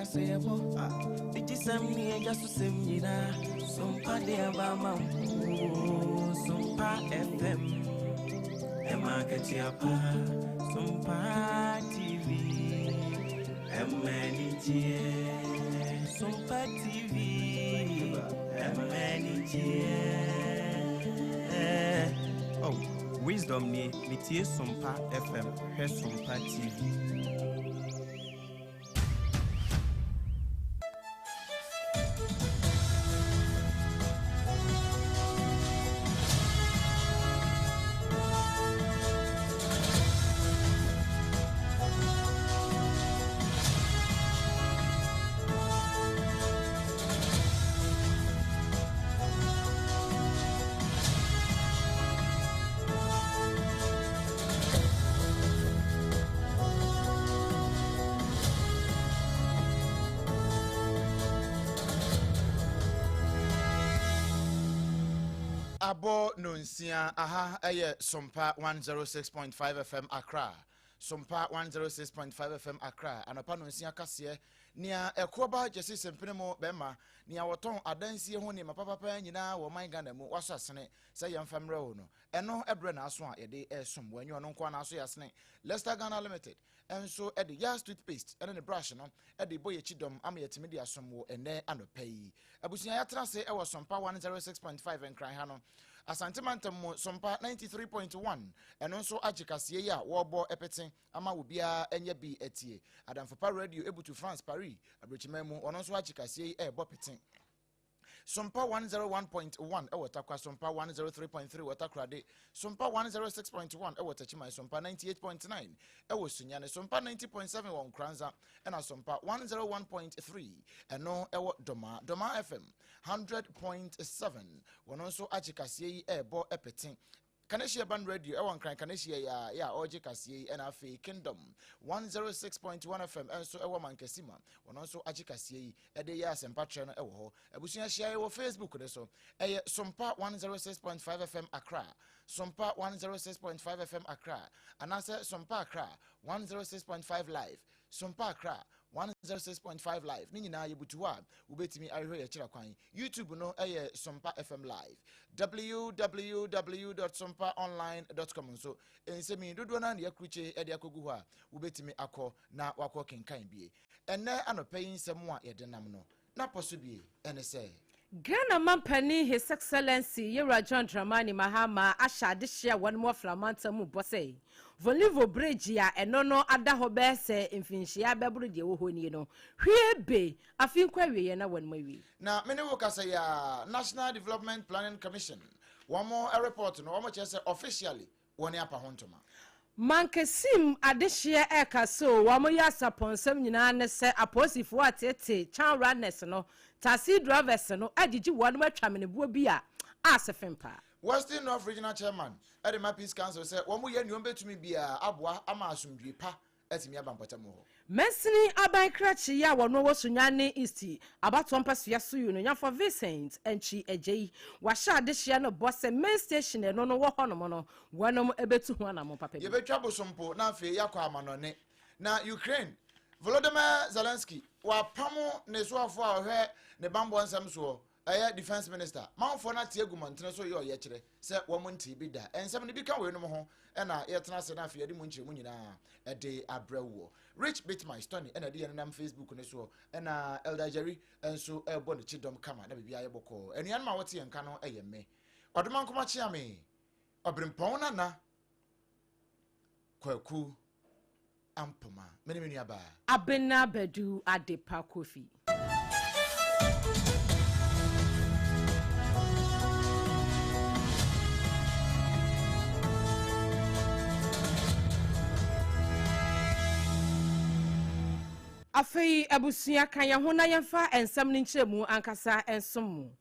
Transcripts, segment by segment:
Kaseɛbɔ, digyisɛm ne agya so sɛm nyinaa. Sompa de aba ma wo. Sompa FM. Ɛma akatua pa. Sompa TV. Ɛma anigyeɛ. Sompa TV. Ɛma anigyeɛ. Oh, Wisdom nie, metie Sompa FM, hwɛ Sompa TV. Abɔ nonsia aha ɛyɛ Sompa 106.5 FM Accra. Sompa 106.5 FM Accra anɔpa nonsia kaseɛ nea ɛkoɔba gyesi sempene mu bɛma nea wɔtɔn adansie ho nneɛma papapa nyinaa wɔ ɔman Ghana mu wasɔ asene sɛ yɛmfa mmerɛ wo no ɛno ɛbrɛ n'aso a yɛde ɛresom wɔn anyi ɔno nko ara n'aso yɛ asene Lester Ghana Limited nso de Yas toothpaste ne ne brush no de bɔ yɛn kyidɔm ama yɛatumi de asom wɔ ɛnnɛ anɔpa yi. Abusua yɛatena ase wɔ Sompa 106.5 Nkran ha no. Asante mantam mu Sompa 93.1 ɛno nso agye kaseɛ yi a wɔrebɔ pete ama obiara anya bi atie. Adamfopa Radio ebutu France Paris aburokyiman mu wɔn nso agye kaseɛ yi ɛrebɔ pete. Sompa 101.1 wɔ Tarkwa, Sompa 103.3 wɔ Takoradi, Sompa 106.1 wɔ Techiman, Sompa 98.9 wɔ Sunyani, Sompa 90.7 wɔ Nkoranza, ɛna Sompa 101.3 ɛno wɔ Dɔmaa. Dɔmaa FM 100.7 wɔn nso agye kaseɛ yi ɛrebɔ pete. Kaneshie Ban Radio ɛwɔ Nkran Kaneshie yi a yɛ a ɔregye kaseɛ yi ɛna afei Kingdom 106.1 FM ɛnso ɛwɔ Mankesima wɔn nso agye kaseɛ yi ɛde yɛ asɛmpa trɛ no ɛwɔ hɔ. Abusua hyia yɛ wɔ Facebook no so ɛyɛ Sompa 106.5 FM Accra, Sompa 106.5 FM Accra anaasɛ Sompa Accra 106.5 Live, Sompa Accra 106.5 Live ne nyinaa yɛbutu hɔ a wobɛtumi ahwehwɛ yɛ kyerɛ kwan. YouTube no yɛ Sompa FM Live. www.sompaonline.com nso nsɛm yi dodoɔ no ara na yɛakrukye de akɔgu hɔ a wobɛtumi akɔ na wakɔ kenkan bie. Ɛnnɛ anɔpa yi nsɛm a yɛde nam no n'apɔ so bie ɛne sɛ. Ghana Mampanin His Excellency Yewura John Dramani Mahama ahyɛ adehyeɛ a wɔnom wɔ Fla mantam mu bɔ sɛ Volivo Bridge a ɛno no ada hɔ bɛyɛ sɛ mfinhyia bɛboro deɛ ɛwɔ hɔ nie no hwie be afe nkɔ awieɛ na wɔnom awie. Na me ne wo kasa yi ara, National Development Planning Commission wɔn report no wɔn kyerɛ sɛ officially wɔne apa ho ntoma. Mankesim adehyeɛ ɛka sɛ o wɔn yɛ asapɔnsɛm nyinaa ne sɛ apolisifoɔ ateetee town runners no, taxi drivers no agyigye wɔnom atwa meneboɔ bi a ase fem paa. Western North Regional Chairman de ma Peace Council sɛ wɔn yɛ nea wɔn bɛtumi biara aboa ama asomdwie pa atumi aba mpɔtam hɔ. Mansini aban krakye yi a wɔno wɔ Sunyani East abatoɔ mpasua so yi no Nyafo Vincent Antwi Agyei wahyɛ adehyeɛ no bɔ sɛ main station ɛno no wɔ hɔnom no wɔnom bɛtu ho anamon papa bi. Yɛbɛtwa bosompo na afei yɛakɔ amanɔne. Na Ukraine, Volodymyr Zelensky, wapamo ne soafoɔ a ɔhwɛ ne bammɔ nsɛm soɔ, ɛyɛ Defence Minister, manfoɔ no ate agu mmɔntene so reyɛ ɔyɛkyerɛ sɛ wɔn ntee bi da. Nsɛm no bi ka weinom ho na yɛtena ase na afei yɛde mu nkyerɛmu nyinaa de abrɛ woɔ. Rich Bitmice Tony na ɛde yɛn nenam Facebook no soɔ na Elder Jerry nso rebɔ ne kyidɔm kama na biribiara yɛ bɔkɔɔ. Anuanom a wɔte yɛn nka no yɛ me, Ɔdomankoma Kyeame, Ɔberempɔn Nana Kwaku Ampoma, me ne me nuabaa. Abena Badu Adepa Kofi. Afei abusua ka yɛn ho na yɛmfa nsɛm no nkyerɛmu ankasa nsom mo.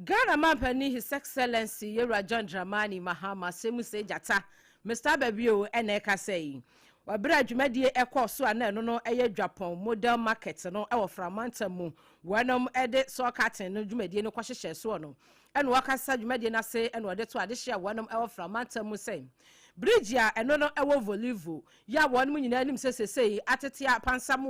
Ghana manpanin His Excellency Yewura John Dramani Mahama Semuse Gyata, Mister Ababio na ɛkasa yi. Wɔ berɛ a dwumadie ɛkɔɔ so a na ɛno no ɛyɛ Dwapɔn Model Market no ɛwɔ Fra mantam mu, wɔnom ɛde saw cutting no dwumadie no kɔhyehyɛɛ soɔ no, ɛna ɔkasa dwumadie no ase ɛna ɔde to adehyeɛ a wɔnom ɛwɔ Fra mantam mu sɛ, Bridge a ɛno no ɛwɔ Volivo yi a wɔn nyinaa nim sɛ sesei atete apansam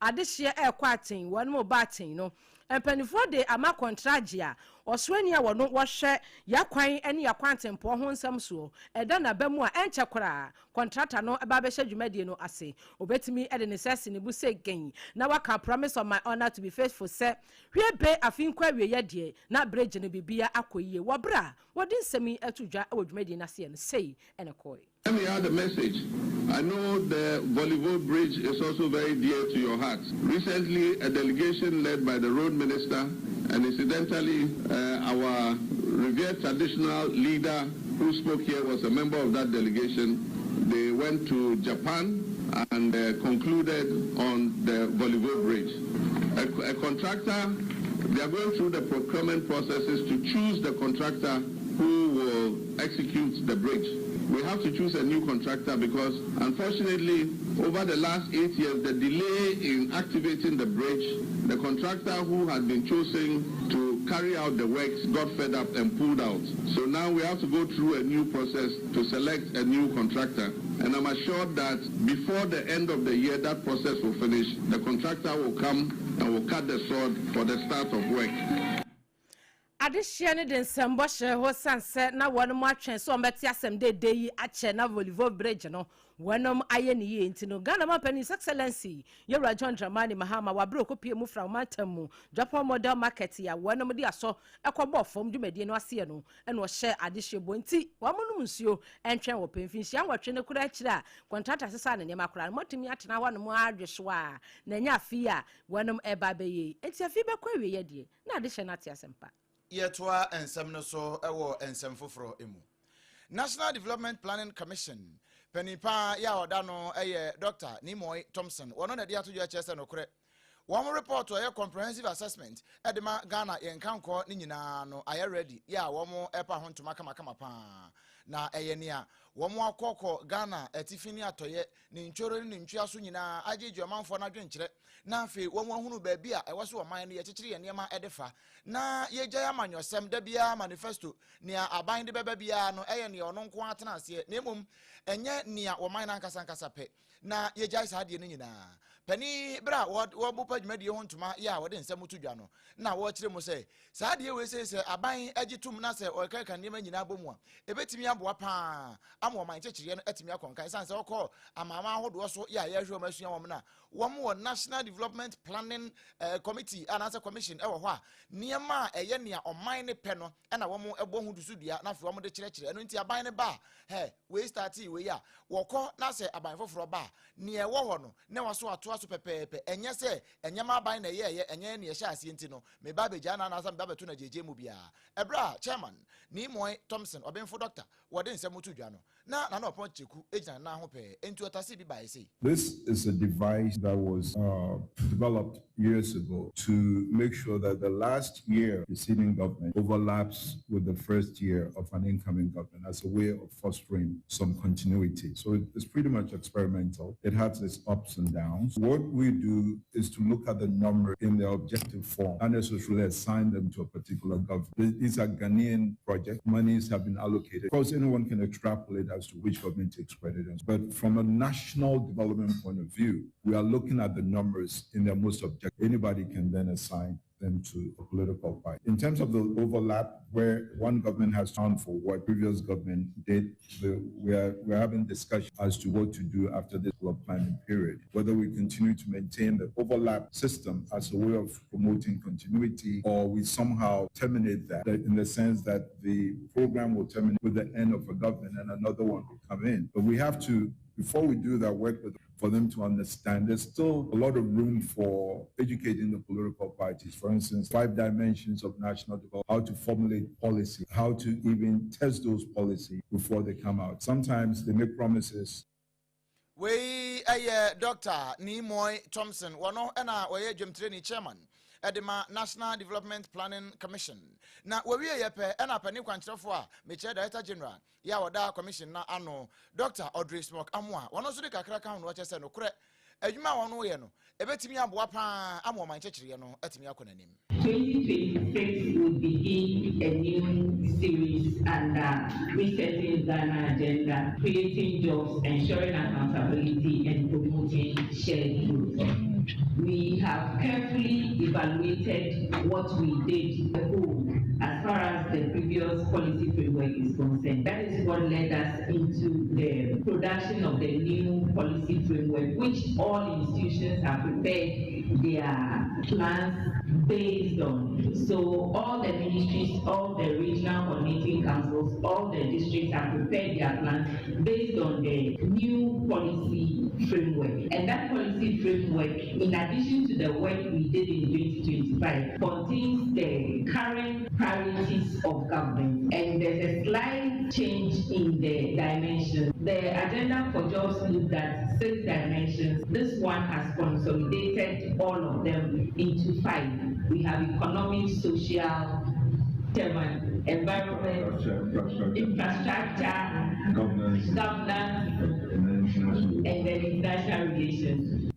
a adehyeɛ ɛrekɔ aten wɔn ba aten no, mpanimfoɔ de ama kɔntragye a ɔsoani a wɔno wɔhwɛ yakwan ne yakwan tempɔn ho nsɛm soɔ ɛda n'aba mu a ɛnkyɛ koraa kɔntrata no ɛba abɛhyɛ dwumadie no ase. Obetumi ɛde ne nsa si ne bu sɛ gɛn na waka "Promise on my honour to be faithful" sɛ hwie be afi nkɔ awieɛ deɛ na bridge no bibia akɔ yie. Wɔ berɛ a wɔde nsɛm yi ato dwa wɔ dwumadie no aseɛ no, sei ɛna kɔɛ. Let me add a message. I know the Volivo Bridge is also very dear to your heart. Recently, a delegation led by the road minister and incidentally, our revered traditional leader who spoke here was a member of that delegation. They went to Japan and concluded on the Volivo Bridge. A contractor, they are going through the procurement processes to choose the contractor who will execute the bridge. We have to choose a new contractor because, unfortunately, over the last 8 years, the delay in activating the bridge, the contractor who had been chosen to carry out the works got fed up and pulled out. So now we have to go through a new process to select a new contractor. And I'm assured that before the end of the year, that process will finish. The contractor will come and will cut the sod for the start of work. Adehyeɛ no de nsɛmbɔ hyɛ hɔ san sɛ na wɔn mo atwɛn sɛ wɔbɛte asɛm dede yi akyɛ na Volivo Bridge no wɔnom ayɛ ne yie. Nti no Ghana mampanin, His Excellency Yɛwura John Dramani Mahama, wabere okopie mu fra ɔmantam mu Japan Model Market a wɔnom de asɔ ɛkɔbɔ fam dwumadie no aseɛ no, ɛna ɔhyɛ adehyeɛ bɔ nti wɔn nom nsuo ɛntwɛn wɔ pɛ mfinhyia 8 no kora akyire a kɔntrata sesa ne nneɛma koraa no mɔtumi atena hɔ nom adwe so a na ɛnyɛ afi a wɔnom ɛba abɛyɛ. Nti afi bɛkɔ awieɛ deɛ na adehyɛ no ate asɛmpa. Yɛtoa nsɛm no so wɔ nsɛm foforɔ mu. National Development Planning Commission panin paa yɛ a ɔda no yɛ Dr Nii Moi Thompson. Wɔno na ɛde ato dwa kyerɛ sɛ nokorɛ wɔn report a ɛyɛ comprehensive assessment ɛde ma Ghana yɛn nkankɔ ne nyinaa no ayɛ ready yɛ a wɔn ɛpa ho ntoma kamakama paa, na ɛyɛ nea wɔn akɔkɔ Ghana atifi ne atɔyɛ ne ntworo ne ne ntwea so nyinaa agyegye ɔmanfoɔ no adwenkyerɛ, na afei wɔn ahunu baabi a ɛwɔ so ɔman no yɛkyekyere yɛn nneɛma ɛde fa na yɛgyae amanyɔsɛm da biara manifesto. Nea aban de bɛba biara no ɛyɛ nea ɔno nko atena aseɛ, na mmom ɛnyɛ nea ɔman no ankasa ankasa pɛ, na yɛgyae saa adeɛ no nyinaa. Panin berɛ a wɔbopa dwumadie ho ntoma yɛ a wɔde nsɛm to dwa no na wɔrekyerɛ mu sɛ saa adeɛ wei sɛ aban agye tom na sɛ ɔrekeka nneɛma nyinaa bɔ mu a, ɛbɛtumi aboa paa ama ɔman kyekyereɛ no atumi akɔnkan, ɛsiane sɛ wɔkɔ amama ahodoɔ so yɛ a yɛhwɛ wɔn asua wɔn no a wɔn wɔ National Development Planning Committee anaasɛ commission ɛwɔ hɔ a nneɛma a ɛyɛ nea ɔman ne pɛ no ɛna wɔn ɛbɔ ho dusu dua na afei wɔn de kyerɛkyerɛ. Ɛno nti aban ne ba a hɛ wei start wei a wɔkɔ na sɛ aban foforɔ ba a, nea ɛwɔ hɔ no na waso atoa so pɛpɛɛpɛ. Ɛnyɛ sɛ ɛnyɛma aban na ɛyɛ ɛyɛ ɛnyɛ nea ɛhyɛ aseɛ nti no meba abɛgya na anaasɛ meba abɛto no agyegye mu biara. Ɛberɛ a Chairman Nii Moi Thompson, ɔbɛnfo doctor, wɔde nsɛm to dwa no na Nana Ɔpɔn Kyeku gyina ne nan ho pɛɛ nti ɔtase bi baeɛ sei. This is a device that was developed years ago to make sure that the last year preceding government overlaps with the first year of an incoming government as a way of fostering some continuity. So it's pretty much experimental. It has its ups and downs. What we do is to look at the number in their objective form and necessarily assign them to a particular government. These are Ghanaian projects. Monies have been allocated. Of course, anyone can extrapolate as to which government takes credit. But from a national development point of view, we are looking at the numbers in their most objective. Anybody can then assign them to a political party. In terms of the overlap where one government has done for what previous government did, we're having discussion as to what to do after this planning period, whether we continue to maintain the overlap system as a way of promoting continuity or we somehow terminate that in the sense that the program will terminate with the end of a government and another one will come in. But we have to, before we do that, work with for them to understand there's still a lot of room for educating the political parties. For instance, five dimensions of national development, how to formulate policy, how to even test those policies before they come out. Sometimes they make promises. Wei ɛyɛ Dr Nii Moi Thompson. Wɔno ɛna ɔyɛ dwamtireni chairman ɛde ma National Development Planning Commission. Na wɔwie yɛ pɛ ɛna panin kwankyerɛfoɔ a mekyerɛ Director General yɛ a wɔda commission na ano, Dr Audrey Smock Amoa, wɔno nso de kakra ka ho no wɔkyɛ sɛ nokorɛ Adwuma a wɔn yɛ no ebetumi aboa paa ama ɔman kyekyereɛ no atumi akɔ n'anim. 2026 will begin a new series under Resetting Ghana Agenda, creating jobs, ensuring accountability, and promoting shared growth. We have carefully evaluated what we did the whole as far as the previous policy framework is concerned. That is what led us into the production of the new policy framework, which all institutions have prepared their plans based on. So all the ministries, all the regional coordinating councils, all the districts have prepared their plans based on the new policy framework. And that policy framework, in addition to the work we did in 2025, contains the current priorities of government. And there's a slight change in the dimension. The Agenda for Jobs looked at six dimensions. This one has consolidated all of them into five. We have economic, social, chairman, environment, infrastructure, governance, and then international relations.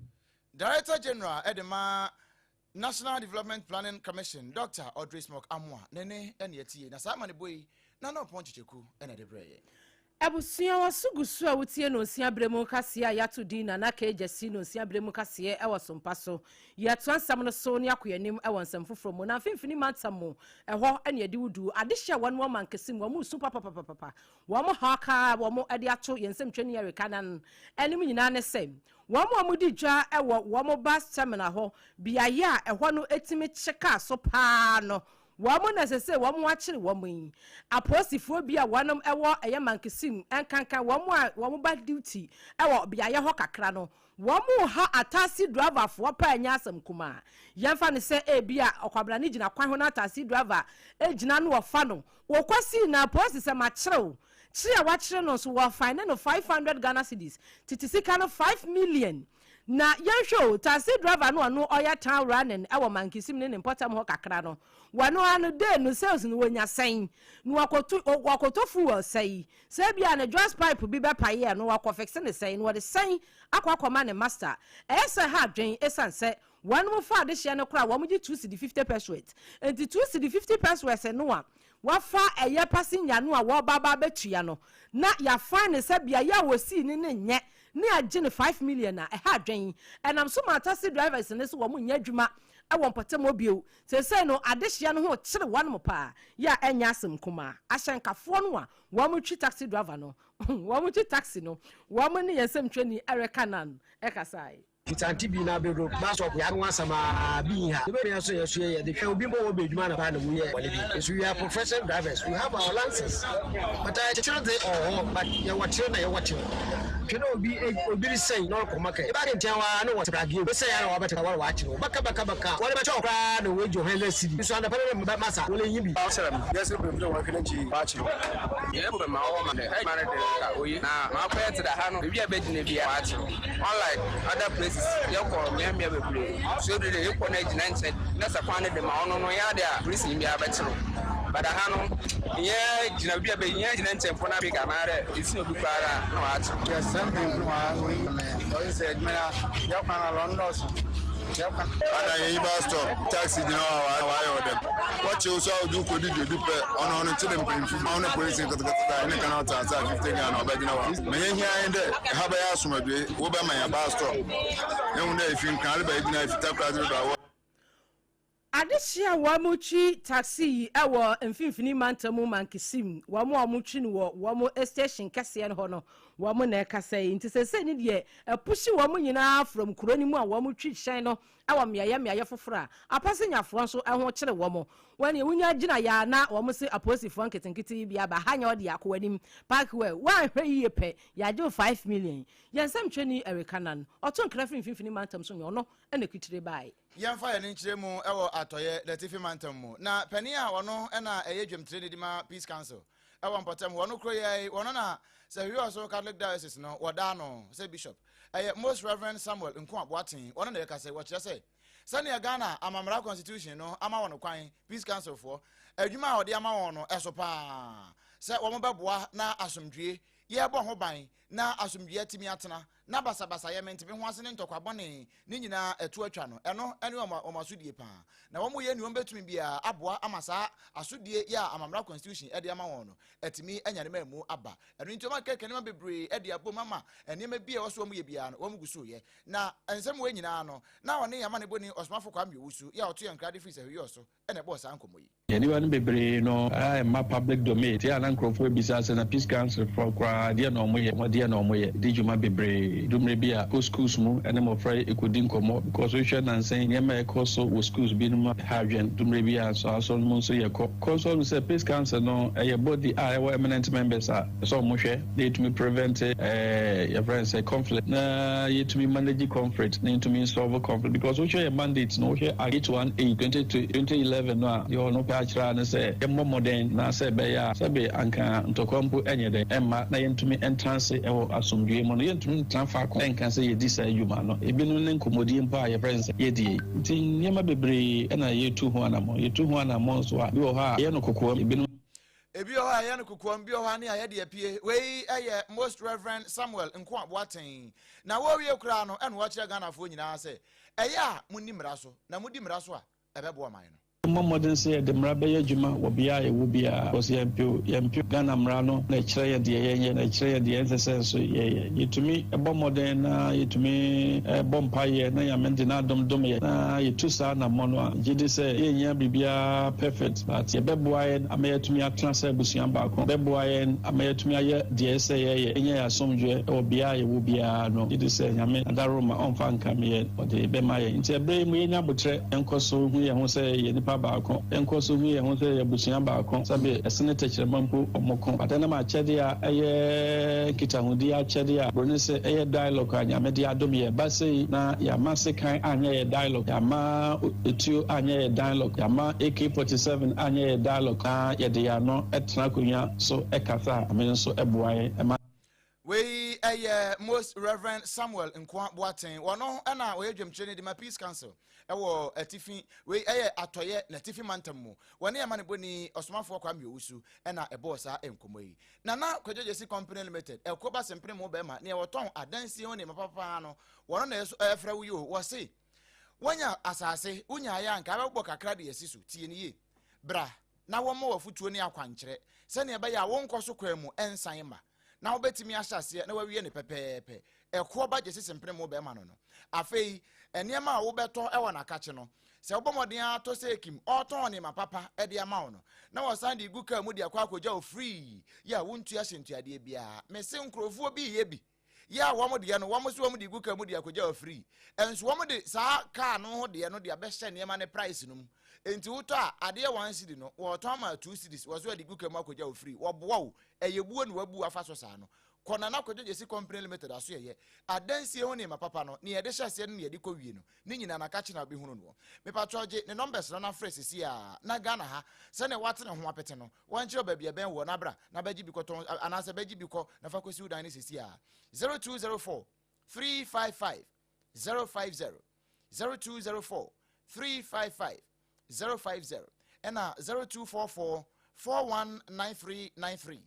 Director General ɛde ma National Development Planning Commission, Dr Audrey Smock Amoa ne ɛne ɛtie na saa ama ne bɔ yi na ɔpɔn kyekyeku ɛna ɛde brɛ yɛ. Abusua, waso gu so a wotie no nsia berɛ mu kaseɛ a yɛato din na naka agya si no nsia berɛ mu kaseɛ ɛwɔ Sompa so. Yɛtoa nsɛm no so ne akɔ anim ɛwɔ nsɛm foforɔ mu. Na mfimfini mantam mu ɛhɔ ɛne yɛde wodu adehyɛ wɔn wɔn mankesi mu, wɔn su papapapapa, wɔn ha kaa wɔn de ato yɛn nsɛm twɛ ne yɛreka nan anim nyinaa ne sɛ wɔn a wɔdi dwa ɛwɔ wɔn bus terminal hɔ, beaeɛ a ɛhɔ no etimi kye kaa so paa no, wɔn na ɛsɛ sɛ wɔn akyere wɔn yi. Apolisifoɔ bi a wɔn ɛwɔ ɛyɛ Mankesim nkankan, wɔn a wɔn ba duty ɛwɔ beaeɛ hɔ kakra no, wɔn ha ataxi driverfoɔ paa. Nyɛ asɛm kumaa. Yɛmfa ne sɛ ebi a ɔkwabrane gyina kwan ho na taxi driver egyina no, wɔfa no wɔkɔsi na apolisi sɛ makyerɛw kyerɛ a wakyerɛ no nso, wɔfine no 500 Ghana cedis, tete sika no 5 million. Na yɛnhwɛ o, taxi driver no, ɔno ɔyɛ town running ɛwɔ Mankesim ne mpɔtam hɔ kakra no, wɔno ano day no sales no wɔnya sɛn na wɔkɔtɔ fuel sɛn? Sɛ bia ne joss pipe bi bɛpaeɛ no, wɔkɔ fix ne sɛn na wɔde sɛn akɔ akɔma ne master? Ɛyɛ sɛ ha adwen, ɛsiane sɛ wɔn mo fa adehyeɛ no koraa, wɔn gye 2 cedi 50 pesewas. Nti 2 cedi 50 pesewas no a wafa ɛyɛ passenger no a wɔba ba abɛtua no na yɛafa ne sɛ beaeɛ a wɔsii ne ne nyɛ ne agye ne 5 million a, ɛha adwen. Ɛnam so ma taxi drivers ne so wɔn nyɛ adwuma ɛwɔ mpɔtam bio. Seesei no adehyia no ho kyere wɔn mo paa yɛ a ɛnyɛ asɛm kumaa. Ahyɛnkafoɔ no a wɔn twi taxi driver no, wɔn twi taxi no, wɔn ne yɛn nsɛm twɛni ɛreka nan ɛkasa yi. Nti bi na abɛduro bus stop yɛ ano asɛm a bi ha ebe yɛ so yɛ so yɛ de hwɛ obi bɔ wɔ bɛ adwuma na ba na wuyɛ wɔle bi nso. We are professional drivers, we have our licenses, but kyekyere de ɔwɔ, but yɛwɔ kyerɛ na yɛwɔ kyerɛ hwɛ na obi obi resɛn na ɔrekɔ maka eba de nkyɛn wa na wɔte brage o sɛ yɛn na wɔbɛtena wɔre wɔakyerɛ baka baka baka wɔde bɛkyɛ ɔkoraa na wɔagye ɔhɛn cedi nso anapa ne masa wɔle yi bi. Sɛm yɛsɛ pɛmpɛ wɔn hwɛ n'akyi wɔakyerɛ. Yɛ bɛ ma ɔwɔ ma dɛ ɛma no de ka oye na ma akɔyɛ te da ha no, ebi a bɛgyina bi a wɔakyerɛ, unlike other places. Yɛkɔ mmeammea bebree so ebi de yɛkɔ no agyina nkyɛn na sɛ kwan no de ma ɔno no yɛ ade a polisi bi abɛkyerɛw, but ha no nyɛ gyina bi a bɛ nyɛ gyina nkyɛn fo na bi ka na dɛ esi obi koraa na wɔakyerɛw. Yɛsrɛ mpanyinfo wa wɔyi mɛ ɔyɛ sɛ adwuma na yɛkwan na lɔndɔso yɛkwan. Ana yɛyi bus stop taxi gyina hɔ a wayɛ ɔdɛm wɔkye so a wode wokɔdi dwadu pɛ ɔno ɔno kyerɛ mpanyimfo ma wo ne polisi nketekete a ɛne kana ɔte ase a 50 Ghana ɔbɛgyina hɔ ma yɛhia yɛn dɛ ɛha bɛyɛ asomdwe wobɛma yɛ bus stop ɛhu dɛ ɛfi Nkran reba ɛgyina ɛfi Takoradi reba wɔ. Adehyia a wɔn twi taxi yi wɔ mfimfini mantam Mankesim, wɔn a wɔn twi no wɔ wɔn station kɛseɛ no hɔ no, wɔn na ɛkasa yi. Nti sɛsɛ ne deɛ ɛpush wɔn nyinaa from kuro no mu a wɔn twi hyɛn no wɔ mmeaeɛ mmeaeɛ foforɔ a apasenyafoɔ nso ho kyerɛ wɔn. Wɔn deɛ wonya gyina yɛ na wɔn se apolisifoɔ nketenkete yi bi aba ha nyɛ ɔde akɔ anim parkway, wɔanhwɛ yie pɛ yɛagye 5 million. Yɛn nsɛm twɛni Ɛreka nan ɔto nkra firi mfimfini mantam so nyɛ ɔno ɛna kitire baae. Yɛmfa yɛn nkyerɛ mu ɛwɔ atɔyɛ Latifi mantam mu na panin a ɔno ɛna ɛyɛ dwamtire ne de ma Peace Council ɛwɔ mpɔtam wɔn kuro yɛ wɔn na sɛ Hwiɔso Catholic Diocese no wɔdaa no sɛ bishop, ɛyɛ Most Reverend Samuel Nko Aboaten, wɔn na yɛka sɛ wɔkyerɛ sɛ sɛnea Ghana amamra constitution no ama wɔn kwan, Peace Council foɔ adwuma a wɔde ama wɔn no ɛso paa sɛ wɔn bɛboa na asomdwie yɛbɔ ho ban na asomdwie atumi atena. na basabasayɛ, mente-me-ho-ase ne ntɔkwa bɔne ne nyinaa ɛto atwa no, ɛno ne wɔn wɔn asodie paa. Na wɔn yɛ nea wɔbɛtumi biara aboa ama saa asodie yi a amammerɛ constitution de ama wɔn no atumi anya ne mmamu aba. Ɛno nti wɔn akeka nneɛma bebree de abom ama nneɛma bi a ɛwɔ so wɔn yɛ biara no wɔn gu so yɛ. Na nsɛm wei nyinaa no, na ɔne yɛn amanebɔni Ɔsomafo Kwame Owusu yi a ɔto yɛn nkra de firi Sahwi so na ɛbɔɔ saa nkɔmmɔ yi. Yɛn nneɛma no bebree no a ɛmma public domain nti a na nkurɔfoɔ bisa sɛ na Peace Council foɔ koraa deɛ na wɔyɛ, wɔn deɛ na wɔyɛ, di dwuma bebree. Ɛdu mmerɛ bi a kɔ schools mu ne mmɔfra yi kɔdi nkɔmmɔ because wohwɛ nnansa yi nneɛma a ɛkɔ so wɔ schools binom a ɛha adwene. Ɛdu mmerɛ bi a nso asɔre no mu nso yɛkɔ kɔ nso ahunu sɛ Peace Council no ɛyɛ body a ɛwɔ eminent members a ɛsɛ sɛ wɔhwɛ na yɛtumi prevent ɛɛ yɛfrɛ no sɛ conflict na yɛtumi manage conflict na yɛtumi solve conflict because wohwɛ yɛ mandate no wohwɛ Act 818 2011 no a deɛ ɔno pɛ akyerɛ ara ne sɛ yɛmmɔ mmɔden na sɛ ɛbɛyɛ a sɛbe anka ntɔkwa mpo ɛnyɛ dɛn ɛmma na yɛntumi ntena ase wɔ asomdwoeɛ mu no yɛntumi ntena faako nka sɛ yɛdi saa adwuma no ebinom ne nkɔmmɔdie mpo a yɛfrɛ no sɛ yɛdie yi nti nneɛma bebree na yɛtu ho anammɔn yɛtu ho anammɔn nso a bi wɔ hɔ a yɛyɛ no kokoam ebinom Ebi wɔ hɔ a ɛyɛ no kokoam, bi wɔ hɔ a ne a yɛde apue. Wei yɛ Most Reverend Samuel Nkoa Boateng. Na wɔrewie koraa no, ɛna wɔkyerɛ Ghanafoɔ nyinaa sɛ, ɛyɛ a monni mmara so, na modi mmara so a, ɛbɛboa ɔman no. Yɛmmɔ mmɔden sɛ yɛde mmara bɛyɛ adwuma wɔ bea a yɛwɔ biara because yɛmpew yɛmpew Ghana mmara no na ɛkyerɛ yɛn deɛ yɛnyɛ na ɛkyerɛ yɛn deɛ ɛnsɛ sɛ nso yɛyɛ. Yɛtumi bɔ mmɔden na yɛtumi bɔ mpaeɛ na Nyame de n'adom dom yɛn na yɛtu saa anammɔn no a, megye di sɛ yɛnnya biribiara perfect but yɛbɛboa yɛn ama yɛatumi atena sɛ abusua baako, bɛboa yɛn ama yɛatumi ayɛ deɛ ɛsɛ sɛ yɛyɛ, yɛnya yɛn asomdwoeɛ wɔ bea a yɛwɔ biara no. Megye di sɛ Nyame adaworoma ɔmfa nkame yɛn, ɔde bɛma yɛn. Nti ɛberɛ yi mu yɛnya aboterɛ nkɔ so hu yɛn ho sɛ yɛyɛ nnipa baako, yɛnkɔ so hu yɛn ho sɛ yɛyɛ abusua baako, sɛbe ɛsene tɛkyerɛma mpo ɔmo ko. But ɛnam akyɛdeɛ a ɛyɛ nkitahodie akyɛdeɛ a broni se ɛyɛ dialogue a Nyame de adom yɛn ba sei na yɛama sekan anyɛ yɛ dialogue, yɛama etuo anyɛ yɛ dialogue, yɛama AK 47 anyɛ yɛ dialogue na yɛde yɛn ano tena akonnwa so kasa a, Nyame nso boa yɛn ma. Wei yɛ Most Reverend Samuel Nkoa Boateng. Wɔno na ɔyɛ dwamkyerɛni de ma Peace Council wɔ atifi, wei yɛ atɔeɛ na atifi mantam mu. Wɔne amanebɔni Ɔsomafoɔ Kwame Owusu na ɛbɔɔ saa nkɔmmɔ yi. Nana Kwadwo Gyasi Company Limited, ɛkɔ ba sempene mu bɛrima, nea wɔtɔn adansie ho nneɛma papa no, wɔno na ɛfrɛ wo yi o. Wɔse, woanya asase, wonyaeɛ a nka abɛbobɔ kakra de asi so. Tie no yie. Bra na wɔmmɔ wo afotuo ne akwankyerɛ sɛnea ɛbɛyɛ a wonkɔ so kwan mu nsan mma. na wobɛtumi ahyɛ aseɛ na wawie no pɛpɛɛpɛ. Ɛkoɔ ba gyesi sempene mu bɛrima no no. Afei, nneɛma a wobɛtɔ wɔ n'akakye no, sɛ wobɔ mmɔden ara tɔ sɛ Kim ɔretɔn nneɛma papa de ama wo no, na wɔsan de gu kaa mu de akɔ akɔgya wo free, yɛ a wontua hyɛntuadeɛ biara. Mese nkurɔfoɔ bi reyɛ bi, yɛ a wɔn deɛ no, wɔn so wɔn de gu kaa mu de akɔgya wo free. Nso wɔn de saa kaa no ho deɛ no de abɛhyɛ nneɛma no price no mu. Enti wotɔ a, adeɛ one cedi no, wɔretɔn ama two cedis, wɔso wɔde gu kaa mu akɔgya wo free. Wɔboa wo. Ɛyɛ buo na wabu afa so saa no. Kɔ Nana Kwadwo Gyasi Company Limited asoɛeɛ. Adansie ho nneɛma papa no, nea yɛde hyɛ aseɛ ne nea yɛde kɔ wie no, ne nyinaa no akakye na wobɛhunu noɔ. Mepakyɛw gye ne numbers no na frɛ seesei ara na Ghana ha, sɛnea woate ne ho apete no, wɔnkyerɛ wo baabi a ɛbɛn woɔ na bra na bɛgye bi kɔtɔn anaasɛ bɛgye bi kɔ na fa kɔsi wo dan no seesei ara. 0204 355 050 0204 355 050 ɛna 0244 419393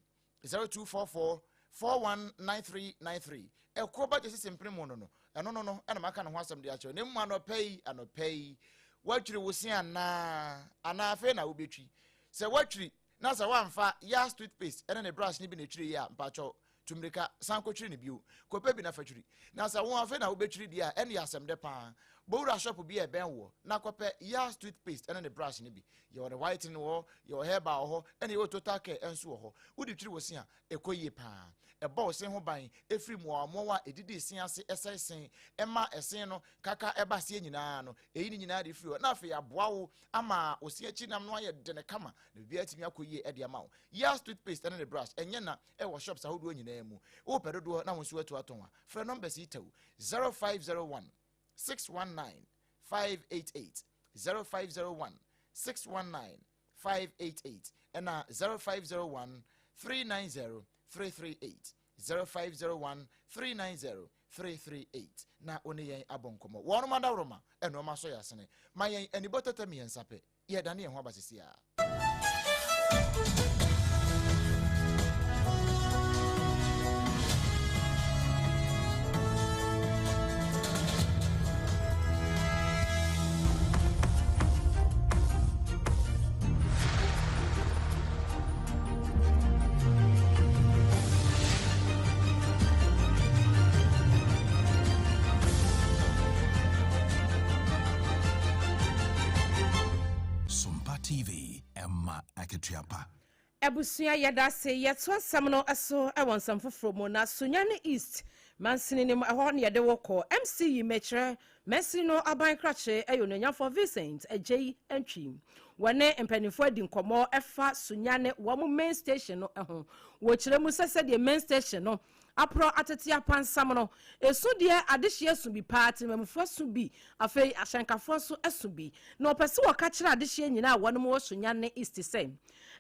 0244 419393 ɛkɔ ba gyesi sempene mu no no ɛno no no ɛna maka ne ho asɛm de akyerɛ ne mu anɔpɛ yi anɔpɛ yi woatwiri wo se anaa anaa afei na wobɛtwi sɛ woatwiri na sɛ woamfa yas toothpaste ɛne ne brush no bi na ɛtwiri yi a mpakyɛw Tu mmirika san kɔtwiri no bio. Kɔpɛ bi na fa twiri. Na sɛ wo afei na wobɛtwiri deɛ a, ɛnneɛ asɛm dɛ paa. Bɔ wura shop bi a ɛbɛn woɔ na kɔpɛ Yas toothpaste ne ne brush no bi. Yɛwɔ ne whitening wɔ hɔ, yɛwɔ herbal wɔ hɔ, ɛnna yɛwɔ total care nso wɔ hɔ. Wode twiri wo se a, ɛkɔ yie paa. Ɛbɔ wo se ho ban firi mmoawammoawa a ɛdidi se ase sɛe se, ɛma ɛse no kaka ba aseɛ nyinaa no, ɛyi ne nyinaa de firi hɔ. Na afei aboa wo ama wo se akyi nam no ayɛ dene kama na biribiara atumi akɔ yie de ama wo. Yas toothpaste ne ne brush, ɛnyɛ na ɛwɔ shops ahodoɔ nyinaa mu. Wopɛ dodoɔ na wo nso atu atɔn a, frɛ numbers yi tɛw, 0501 619 588, 0501 619 588, ɛna 0501 390 338, 0501 390 338 na wo ne yɛn abɔ nkɔmmɔ. Wɔnom adaworoma ɛnoɔma sɔ yɛ asene. Ma yɛn anibɔ tɛtɛ mmiɛnsa pɛ. Yɛredane yɛn ho aba seesei ara. TV, ɛma akatua pa. Abusua yɛdase, yɛtoa nsɛm no so wɔ nsɛm foforɔ mu na Sunyani East mansini no mu ɛhɔ na yɛde wo kɔ. MC yi mekyerɛ mansini no aban krakye ɛyɛ Onuonyamfoɔ Vincent Agyei Antwi. Wɔne mpanimfoɔ adi nkɔmmɔ ɛfa Sunyani wɔn main station no ho. Wɔkyerɛ mu sɛ sɛdeɛ main station no aporɔ atete apansam no, esu deɛ adehyeɛ su bi paa, temamufoɔ su bi, afei ahyɛnkafoɔ nso su bi. Na ɔpɛ sɛ wɔka kyerɛ adehyeɛ nyinaa a wɔnom wɔ Sunyani East sɛ,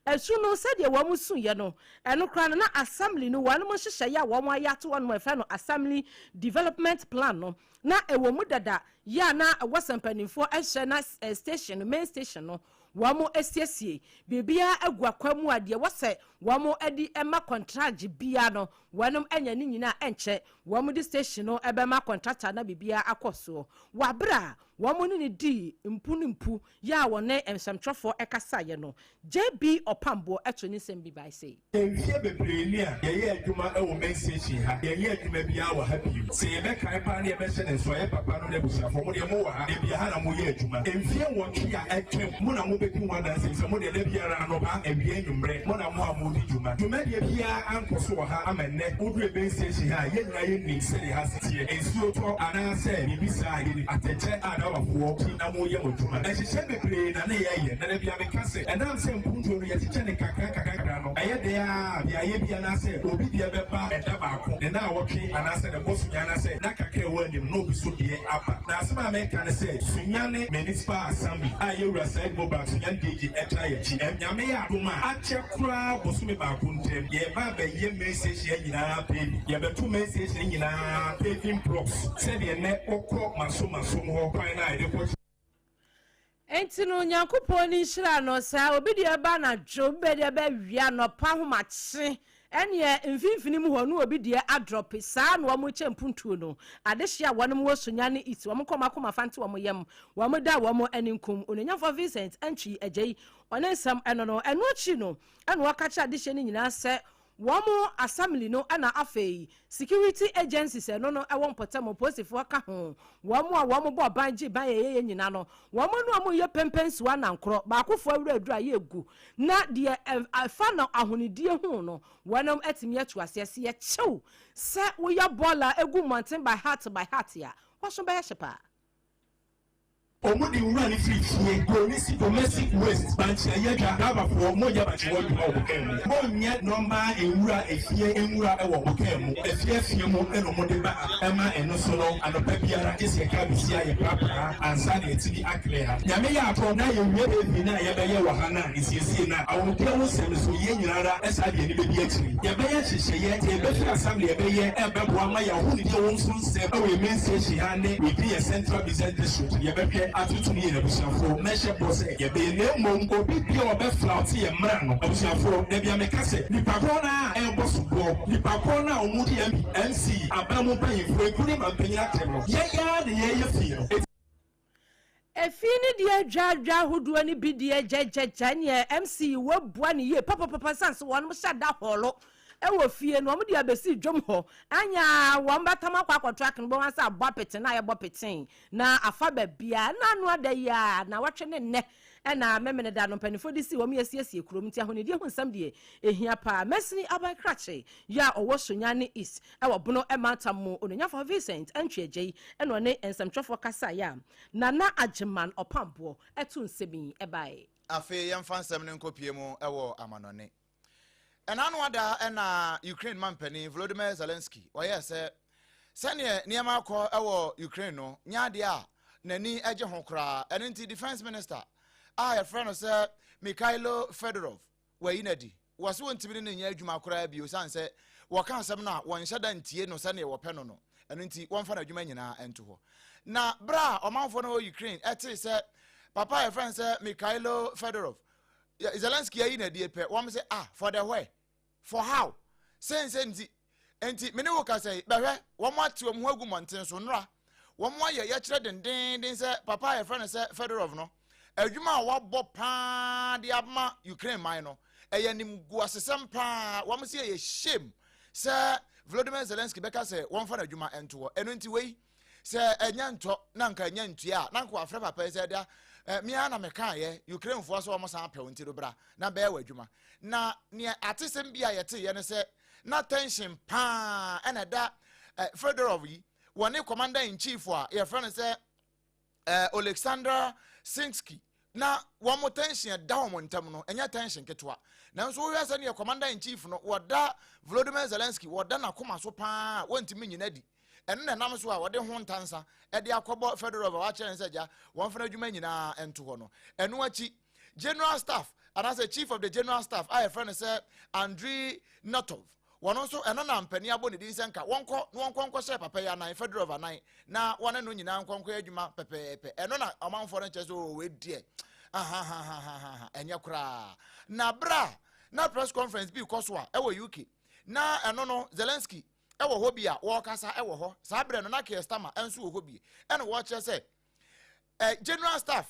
ɛsu no sɛdeɛ wɔn suiɛ no, ɛno koraa no na Assembly no wɔnom nhyehyɛeɛ a wɔn ayɛ ato hɔ nom a yɛfrɛ no Assembly Development Plan no, na ɛwɔ mu dada yɛ a na ɛwɔ sɛ mpanimfoɔ hyɛ na station no, main station no, wɔn asiesie biribiara agu akwan mu a deɛ ɛwɔ sɛ wɔn de ma kɔntragye biara no wɔnom anya ne nyinaa ɛnkyɛ wɔn de station no bɛma kɔntrata na biribiara akɔ soɔ. Wɔ abere a wɔn ne no dii mpu ne mpu yɛ a wɔne nsɛmtwerɛfoɔ kasaeɛ no, JB Ɔpamboɔ to ne nsɛm bi bae sei. Mfeɛ bebree ni a yɛyɛ adwuma wɔ main station ha, yɛnyɛ adwuma biara wɔ ha bio. Sɛ yɛbɛkae paa na yɛbɛhyɛ no nso a, yɛ papa nom ne abusuafoɔ, mo deɛ mowɔ ha, da biara ha na moyɛ adwuma. Mfeɛ nwɔtwe a atwam, mo na mobɛdi ho adanseɛ efisɛ mo deɛ da biara anɔpa, awia, anwummerɛ, mo na mo a modi dwuma. Dwumadie biara ankɔ so wɔ ha ama nnɛ woduru main station ha a, yɛn nyinaa yɛnim sɛdeɛ ha si teɛ. Nsuo tɔ anaasɛ biribi saa a, yɛnim atɛkyɛ a driverfoɔ ti na moyɛ mo adwuma. Nhyehyɛɛ bebree na na yɛyɛ, na da biara meka sɛ, ɛnam sɛ mpuntuo no yɛkyekyɛ no nkakra nkakra no, ɛyɛ dɛn ara a, beaeɛ bi anaasɛ obi deɛ bɛba ɛda baako, ne nnawɔtwe anaasɛ ne bosome anaasɛ nna kakra a ɛwɔ anim na obi nso deɛ aba. Na asɛm a mereka ne sɛ, Sunyani Municipal Assembly a yɛn Wura Said Mubarak Sunyani DG taa yɛn akyi, Nyame yɛ adom a, akyɛ koraa bosome baako ntam, yɛreba abɛyɛ main station ha nyinaa paving. Yɛbɛto main station nyinaa paving blocks sɛdeɛ nnɛ wokɔ Maso Masom hɔ kwan no a yɛde kɔ. Enti no Nyankopɔn ne nhyira no saa obi deɛ ɛba anadwo obi bɛ deɛ ɛbɛ awia anɔpa ahomakye ɛneɛ mfimfini mu hɔ no obi deɛ adrɔpe saa na wɔn kyɛ mpuntuo no adehye a wɔn wɔ Sunyani ne East wɔn kɔ wɔn akoma fa nte wɔn yam wɔn da wɔn ani nkum Onuonyamfoɔ Vincent Antwi Agyei ɔne nsɛm ɛno no ɛno akyi no ɛna ɔka kyerɛ adehyeɛ no nyinaa sɛ Wɔn assembly no na afei security agencies ɛno no ɛwɔ mpɔtam polisifoɔ ka ho, wɔn a wɔn bɔ ban gye ban yɛyɛyɛ nyina no wɔn ne wɔn yɛ pɛmpɛnsuo anankorɔ baakofoɔ awura aduru a yɛgu na deɛ ɛfa no ahonidie ho no wɔn atumi atu aseɛ sɛ yɛkyew sɛ woyɛ bɔɔla egu mmɔnten by heart by heart a waso bɛyɛ hye paa. Ɔmo de nwura no firi fie, kuro no si domestic waste, bankye ayɛ dwa, driverfoɔ mo nyɛ bankye hɔ adwuma wɔ mo kaa mu, mo nyɛ normal nwura efie nwura wɔ mo kaa mu, afie afie mu na ɔmo de ba ha, ɛma ɛno so no anɔpa biara gye sɛ yɛka besia yɛ prapra ansa na yɛtumi a clear ha. Nyame yɛ adom na yɛwie paving no a yɛbɛyɛ wɔ ha no a, nsiesie no a, ahomdeɛ ho nsɛm nso yɛn nyina ara saa de yɛn ani bɛdi akyire. Yɛbɛyɛ nhyehyɛeɛ, deɛ yɛbɛfiri assembly yɛbɛyɛ ɛbɛboa ma yɛn ahomdeɛ ho nso nsɛm wɔ yɛn main station ha ne within yɛn central business district no yɛbɛhwɛ atoto no yie na abusuafoɔ mɛhyɛ bɔ sɛ yɛbɛyɛ na mmom obi biara a ɔbɛ flout yɛn mmara no abusuafoɔ da biara meka sɛ nipa korɔ no ara a ɛrebɔ soboɔ nipa korɔ no a wɔn di MP, MC, aban mu mpanyinfoɔ ekuo ne mampanyin atɛm no yɛn ara na yɛreyɛ fie no. Efi ne deɛ dwadwa ahodoɔ no bi deɛ gyɛgyɛgyɛ neɛ MC wɔabua no yie papapapa sane sɛ wɔnom hyɛ da hɔlo wɔ fie no wɔn de abɛsi dwom hɔ anya wɔn bɛtam akɔ akɔto akene bɔ wɔn sɛ abɔ apete na ayɛbɔ petee na afa baabia na ano ada yi a na wɔtwe ne nnɛ ɛna memene da no mpanimfoɔ de si wɔn yɛsiesie kurom nti ahonidie ho nsɛm deɛ ehia paa Mɛsini aban krakye yɛ a ɔwɔ Sunyani East ɛwɔ Bono mantam mu Onuonyamfoɔ Vincent Antwi Agyei ɛna ɔne nsɛmtwerɛfoɔ kasaeɛ a Nana Agyeman Ɔpamboɔ ɛto nsɛm yi ɛbaeɛ. Afei yɛmfa nsɛm no nkɔpue mu wɔ amanɔne. Ɛna ano ada na Ukraine mampanin Volodymyr Zelensky ɔyɛɛ sɛ sɛdeɛ nneɛma akɔ wɔ Ukraine no nyɛ adeɛ a n'ani gye ho koraa. Ɛno nti defense minister a yɛfrɛ no sɛ Mykhailo Fedorov wɔayi no adi. Wɔse wɔntumi ne no nyɛ adwuma koraa bio sane sɛ wɔka asɛm no a wɔnhyɛ da ntie no sɛdeɛ wɔpɛ no no. Ɛno nti wɔmfa n'adwuma nyinaa nto hɔ. Na berɛ a ɔmanfoɔ no wɔ Ukraine ɛtee sɛ papa a yɛfrɛ no sɛ Mykhailo Fedorov Zelensky ayi no adie pɛ, wɔn sɛ ah for the where? For how? Sɛnsɛ nti nti me ne wo kasa yi bɛhwɛ wɔn ate wɔn ho agu mmɔnten so nnora wɔn ayɛ yɛkyerɛ dendeenden sɛ papa a yɛfrɛ no sɛ Fedorov no adwuma a wabɔ paa de ama Ukraine man no ɛyɛ nimguasesɛm paa wɔn sɛ ɛyɛ shame sɛ Volodymyr Zelensky bɛka sɛ wɔmfa n'adwuma nto hɔ ɛno nti wei sɛ ɛnyɛ ntɔ na nka ɛnyɛ ntua a na nka wafrɛ papa yi sɛ ɛda Eh, me ara na mekaeɛ, Ukrainefoɔ sɛ wɔn san pɛ wo nti no bra na bɛyɛ w'adwuma. Na nea atesɛm bi a yɛteeɛ ne sɛ na tension paa ɛna ɛda eh, Fedorov yi wɔne commander in chief a yɛfrɛ no sɛ eh, Oleksandr Sinsky na wɔn tension ɛda wɔn ntam no ɛnyɛ tension ketewa. Nanso wohwɛ sɛ neɛ commander in chief no wɔda Volodymyr Zelensky wɔda n'akoma so paa wɔntumi nyina di. Ɛno na ɛnam so a wɔde ho ntansa de akɔbɔ Fedorov a wɔakyerɛ no sɛ gya wɔmfa n'adwuma nyinaa nto hɔ no. Ɛno akyi, General Staff anaasɛ Chief of the General Staff a yɛfrɛ no sɛ Andriy Hnatov, wɔn nso ɛno na mpanin abɔ ne din sɛ nka wɔnkɔ na wɔnkɔ nkɔhyɛ papa yi anan, Fedorov anan, na wɔne no nyinaa nkɔ nkɔyɛ adwuma pɛpɛɛpɛ. Ɛno na ɔmanfoɔ no kyerɛ sɛ oo wei deɛ ahahahahaha ɛnyɛ koraa. Na berɛ a na press conference bi rekɔ so a ɛwɔ UK na ɛno no Zelensky wɔ hɔ bi a wɔrekasa wɔ hɔ saa berɛ no na Keir Starmer nso wɔ hɔ bi ɛna wɔrekyerɛ sɛ eh, general staff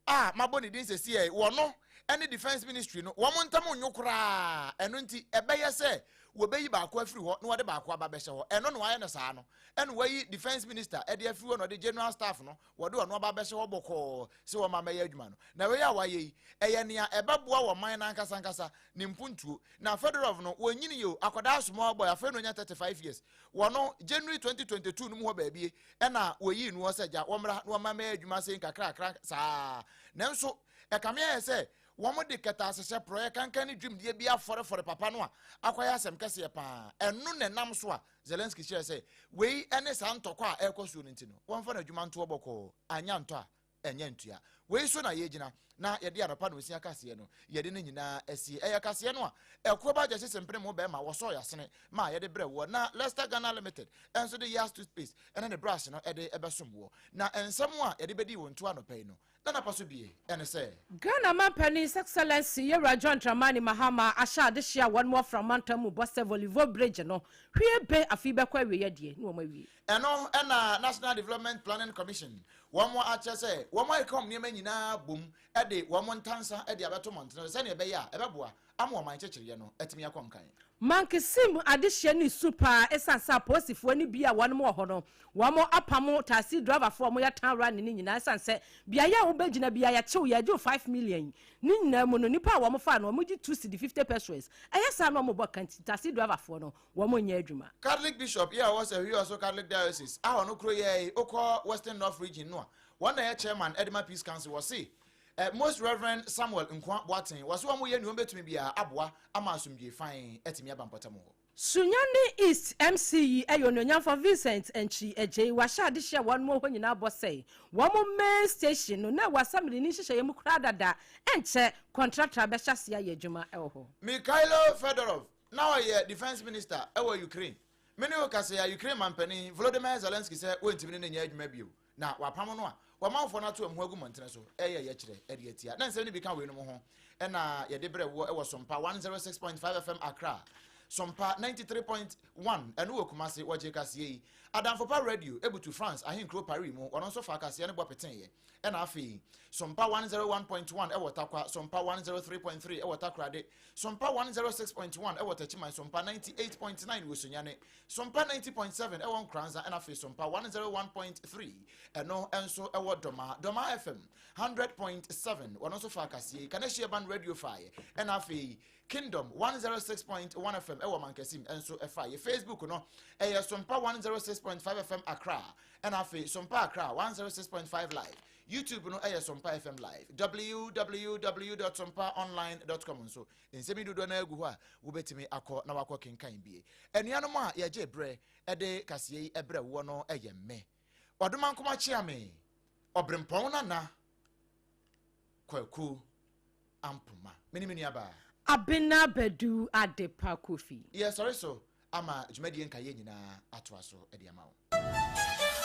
a mabɔ ne din sɛsi ɛ wɔno ne defense ministry no wɔn ntam nwo koraa ɛno nti ɛbɛyɛ sɛ wɔbɛyi baako afiri hɔ na wɔde baako aba bɛhyɛ hɔ ɛno na wɔayɛ no saa no ɛna wɔayi defense minister ɛde afiri hɔ na wɔde general staff no wɔde ɔno aba bɛhyɛ hɔ bɔkɔɔ sɛ wɔma mɛyɛ adwuma no na wei a wɔayɛ yi ɛyɛ nea ɛbɛboa wɔ man no ankasa ankasa ne mpuntuo na Fedorov no wɔnyini yɛ o akwadaa small boy afei na onya 35 years wɔno January 2022 no mu hɔ baabi ɛna wɔyii no hɔ sɛ gya wɔmmra na wɔma mɛyɛ adwuma sei nkakrakra saa nanso ɛkame ayɛ sɛ wɔn de kɛtɛasehyɛ porɔeɛ kankan ne dwumdie bi afɔrefɔre papa no a akɔyɛ asɛm kɛseɛ paa ɛno na ɛnam so a Zelensky kyerɛ sɛ wei ne saa ntɔkwa a ɛrekɔ soɔ no nti no wɔmfa no adwuma ntoɔ bɔkɔɔ anya ntɔ a ɛnyɛ ntua. Wei so na yɛgyina na yɛde anɔpa nonsia kaseɛ no yɛde ne nyinaa asie. Ɛyɛ kaseɛ no a ɛkuo ba gyɛhye sempene mu bɛrima wɔsɔɔ yɛasene ma yɛde brɛ woɔ na Lester Ghana Limited nso de Yas toothpaste ɛne ne brush no ɛde ɛbɛsom woɔ. Na nsɛm a yɛde bɛdi wo nto anɔpa yi no na napa so bie ɛne sɛ. Ghana Manpanin His Excellency Yewura John Dramani Mahama ahyɛ adehye a wɔnom Ɔfra mantam mu bɔ sɛ Volivo Bridge no hwie be afe yi bɛkɔ awieɛ deɛ ne wɔn awie. Ɛno na National Development Planning Commission wɔn akyerɛ sɛ wɔn ayeka wɔn nneɛma nyinaa abom de wɔn ntansa de abɛto mmɔntene so sɛnea ɛbɛyɛ a ɛbɛboa ama ɔman nkyekyereɛ no atumi akɔ nkan. Mankesim adehyeɛ no resu paa ɛsiane sɛ apolisifoɔ no bi a wɔnom wɔ hɔ no wɔn apamo taxi driverfoɔ a wɔyɛ town running no nyinaa ɛsiane sɛ beaeɛ a wobɛgyina biara yɛkyew yɛgye wo 5 million ne nyinaa mu no nipa a wɔn faa no wɔn gye 2 cedi 50 pesewas ɛyɛ saa na wɔn bɔ ka nti taxi driverfoɔ no wɔn nyɛ adwuma. Catholic Bishop yi a ɔwɔ Sahwiɔso Catholic Diocese a ɔno kuro yɛ yi okɔ Western North Region no a wɔn na ɛyɛ chairman de ma Peace Council wɔ se eh, Most Reverend Samuel Nkoa Boateng wɔ se wɔn yɛ nea wɔn bɛtumi biara aboa ama asomdwie fann atumi aba mpɔtam hɔ. Sunyani East MC yi yɛ Onuonyamfo Vincent Antwi Adjei. Wahyɛ adehye a wɔn wɔ hɔ nyinaa bɔ sɛ wɔn main station no na ɛwɔ assembly no nhyehyɛeɛ mu koraa dada. Ɛnkyɛ kɔntratra bɛhyɛ aseɛ ayɛ adwuma wɔ hɔ. Mykhailo Fedorov na ɔyɛ defence minister wɔ Ukraine. Me ne wo kasa yi a Ukraine manpanin Volodymyr Zelensky sɛ wɔntumi ne no nyɛ adwuma bio na wapam no a wɔmanfoɔ no ato wɔn ho agu mmɔntene so ɛyɛ yɛkyerɛ de atia. Na nsɛm no bi ka weinom ho ɛna yɛde brɛ woɔ ɛwɔ Sompa 106.5 FM Accra, Sompa 93.1 ɛno wɔ Kumasi wɔgye kaseɛ yi. Adamfopa Radio ebutu France ahenkuro Paris mu wɔn nso fa kaseɛ no bɔ peteeɛ. Ɛna afei Sompa 101.1 ɛwɔ Tarkwa, Sompa 103.3 ɛwɔ Takoradi, Sompa 106.1 ɛwɔ Techiman, Sompa 98.9 wɔ Sunyani, Sompa 90.7 ɛwɔ Nkoranza, ɛna afei Sompa 101.3 ɛno nso ɛwɔ Dɔmaa, Dɔmaa FM 100.7 wɔn nso fa akaseɛ yi, Kaneshie Ban Radio faeɛ, ɛna afei Kingdom 106.1 FM ɛwɔ Mankasim nso ɛfaeɛ. Facebook no ɛyɛ Sompa 106.5 FM Accra, ɛna afei Sompa Accra 106.5 Live. YouTube no ɛyɛ Sompa FM Live. www.sompaonline.com nso nsɛm yi dodoɔ no agu hɔ a wobɛtumi akɔ na wakɔ kenkan bie. Anuanom a yɛgye berɛ ɛde kaseɛ yi ɛbrɛ woɔ no ɛyɛ mme Ɔdomankoma Kyeame Ɔberempɔn Nana Kwaku Ampoma, me ne me nuabaa Abena Badu Adepa Kofi. Yɛsɔre so ama dwumadie nkayɛ nyinaa atoa so de ama wo.